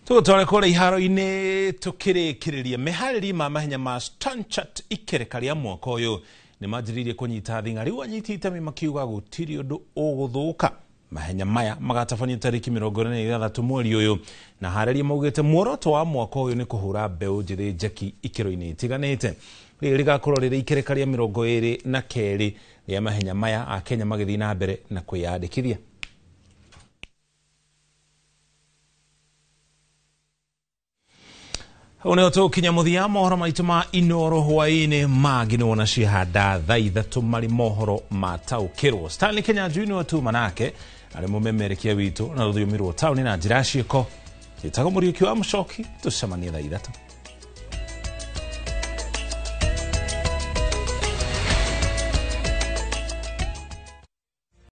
Tũgũtware kũrĩa iharo-inĩ tũkĩrĩkĩrĩria meharĩria ma mahenya ma Stanchart ikereka rĩa mwaka ũyũ nĩ manjĩrĩirie kũnyita thing'a. Rĩu anyiti itemi makiuga gũtirĩ ũndũ ũgũthũka. Mahenya maya magatabanio tarĩki 46 mweri ũyũ na harĩria maugĩte muoroto wa mwaka ũyũ nĩ kũhũra mbeũ njĩthĩ njeki ikĩro-inĩ itiganĩte. Rĩrĩ rĩgakorwo rĩrĩ ikereka rĩa 22 rĩa mahenya maya, Akenya magĩthiĩ na mbere na kwĩyandĩkithia. Hau nĩho tũgũkinya mũthia mohoro maitũ ma Inooro hwaĩ-inĩ mangĩ nĩwona ciahanda thaa 3 marĩ mohoro mataũkĩrwo. Stanley Kenyanjui nĩwe tuma nake arĩ mũmemerekia witũ na rũthiomi rwa taũni na njĩra ciĩko. Njĩtagwo Mũriũki wa Mũcoki, tũcemanie thaa 3.